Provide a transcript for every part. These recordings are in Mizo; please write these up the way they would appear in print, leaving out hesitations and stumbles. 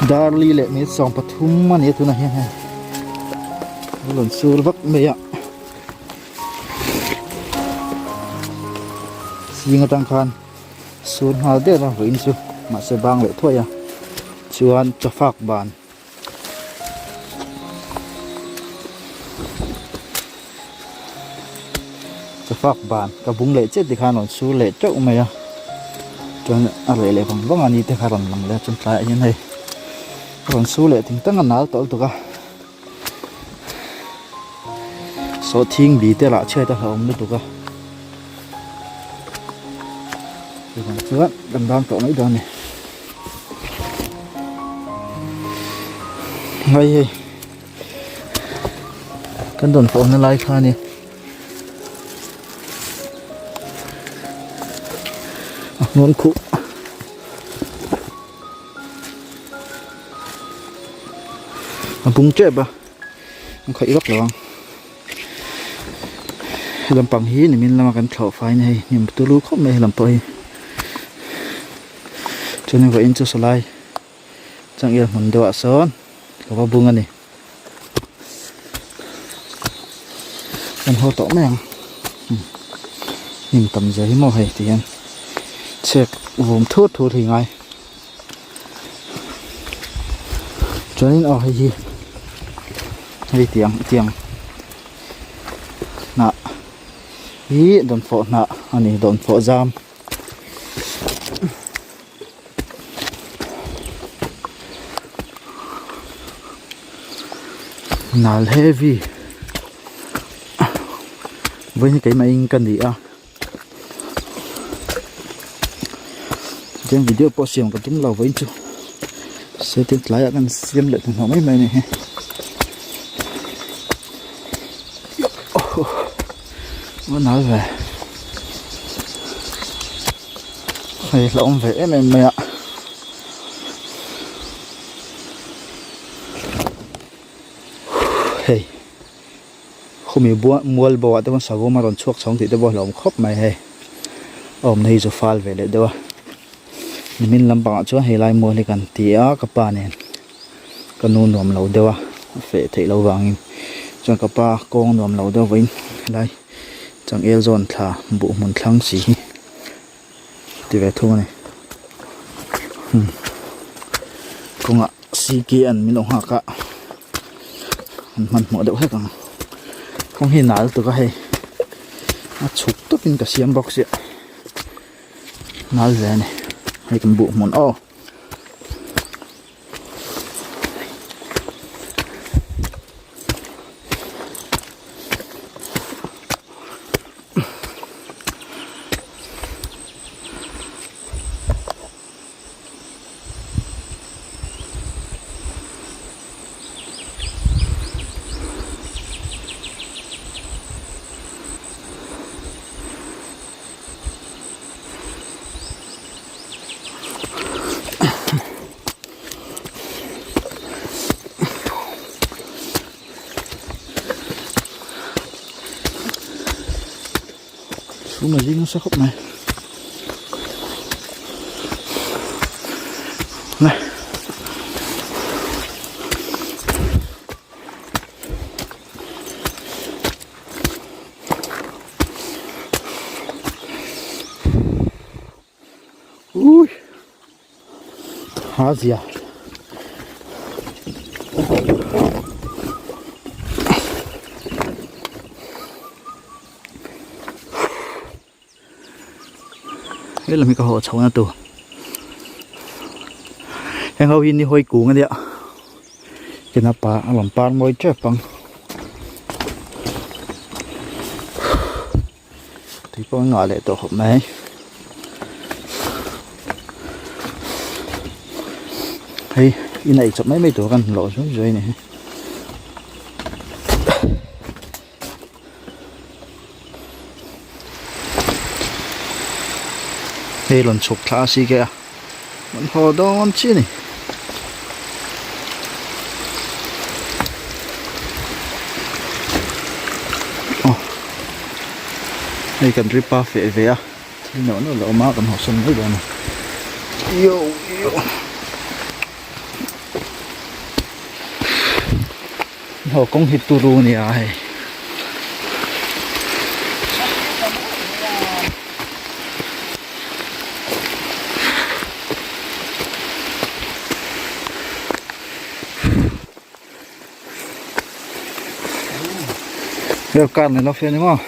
Darli leh minute 13 a ni a tunah hian hei a rawn sur vak mai a zing atang khan sur nghal der a vawiin chu mahse bang leh thuai a chuan chawfak ban. Chawfak ban ka bung leh chiah tikhan rawn sur leh teuh mai a chuan a reh leh vang vang a ni te kha rawn lang leh a chuan tlaiah hian hei a rawn sur leh ting tang a nal tawlh tuk a sawhthing bi te lah chhiat a hlauhawm lutuk a chuvang chuan kan bang tawh mai dawn a ni. Ngai hei kan dawn fawhna lai kha a ni a hnuan khuh a bung tep a an khawih vak lo ang he lampang hi nimin lama kan thlawh fai a ni hei hnim tulu khawp mai he lam pawh hi. Chuanin vawiin chu sawlai changel hmun deuhah sawn ka va bung a ni. Kan haw tawh mai ang. Hnim tam zia hi maw hei ti hian chhek vum thur thur hi ngai. Chuanin aw hei hi hei tiang tiang hnah hi dawnfawh hnah a ni dawnfawh zam. Nal heavy vawiin hi keimah in ka ni a chuan video pawh siam ka tum lo vawiin chu setin tlaiah kan siam leh hnuhnawh mai mai a ni hi a nal ve hei hlauhawm ve em em mai a hei khumi bual mual bo ah te khuan savawm a rawn chhuak chhawng tih te pawh a hlauhawm khawp mai hei a awmna hi chu fal ve leh deuh a nimin lampangah chuan helai mual hi kan ti a ka pa nen. Ka nu nuam lo deuh a a feh theih loh vangin chuan ka pa kawng nuam lo deuh vawiin helai changel zawn thla buh hmun thlang si hi ti ve thung a ni kawngah ck an min lo nghak a an hmanhmawh deuh hlek ang kawng hi nal tuk a hei a chhuk tawpin ka siam bawk sia nal ve a ni hei kan buh hmun aw. Chhum a zing nasa khawp mai nè Ui Há zia He lam hi ka haw chho na tur heng ho hi ni hawi kung ania kena pa a rawn par mawi tep ang. Tui pawh an ngah leh tawh khawp mai. Hei in ei chawp mai mai tur kan hlawh zuai zuai a ni hi. Hei rawn chhuk thla a si ke a an haw dawn chiah a ni. Aw hei kan ri pa feh ve a thil neuh neuh la awm a kan haw sawn mai dawn a ni yo yo. Haw kawng hi turu a nia hei. Hel kar nei lo fe ni maw.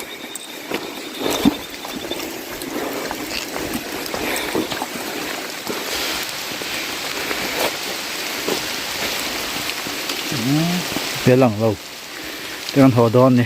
Hmel ang lo te kan haw dawn ni.